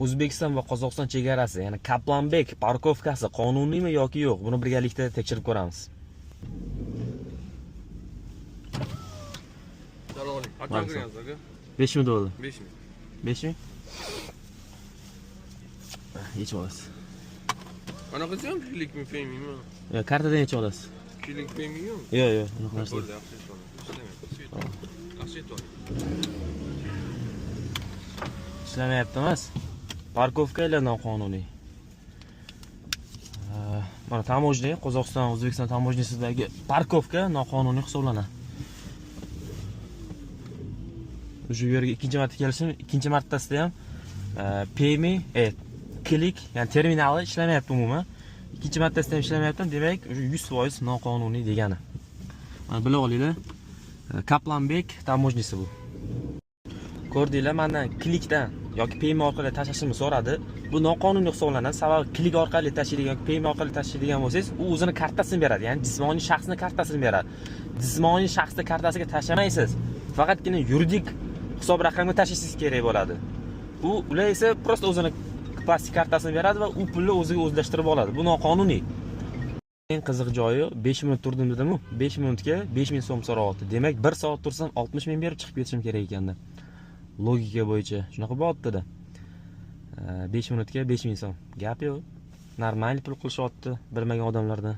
O'zbekiston va Qozog'iston chegarasi, ya'ni Kaplanbek parkovkasi qonuniymi yoki yo'q? Buni birgalikda tekshirib ko'ramiz. Assalomu alaykum. Qachon kirgansiz, aka? 5 minut bo'ldi. 5 ming. 5 ming? Yechib olasiz. Qanaqasi ham Click me Pay me'mi? Yo'q, kartadan yechib olasiz. Click Pay me yo'qmi? Yo'q, yo'q, unaqa narsa. Bo'ldi, yaxshi ishlayapti. Ishlamayapti. Yaxshi aytyapti. Ishlamayapti emas. Parkovka ila noqonuniy. Mana таможня, Qozog'iston, O'zbekiston таможня sidagi parkovka noqonuniy hisoblanadi. Shu yerga ikkinchi marta kelishim, ikkinchi martasida ham Payme, Click, ya'ni terminali ishlamayapti umuman. Ikkinchi martasida ham ishlamayapti, demak, o'sha 100% noqonuniy degani. Mana bilib olinglar. Kaplanbek таможня si bu. Ko'rdinglar, mendan Clickdan yoki Payme orqali tashlashimni so'radi. Bu noqonuniy hisoblanadi. Sababi Click orqali tashlaydigan yoki Payme orqali tashlaydigan bo'lsangiz, u o'zini kartasini beradi, ya'ni jismoniy shaxsni kartasini beradi. Jismoniy shaxsni kartasiga tashlamaysiz. Faqatgina yuridik hisob raqamga tashlashingiz kerak bo'ladi. U ular esa просто o'zini plastik kartasini beradi va u pulni o'ziga o'zlashtirib oladi. Bu noqonuniy. Eng qiziq joyi 5 minut turdim dedim-u, 5 minutga 5000 so'm so'rayapti. Demak, 1 soat tursam 60 ming berib chiqib ketishim kerak ekanda. Logika bo'yicha shunaqa bo'lyapti-da. 5 minutga 5000 so'm. Gap yo'q. Normal pul qilishyapti bilmagan odamlardan.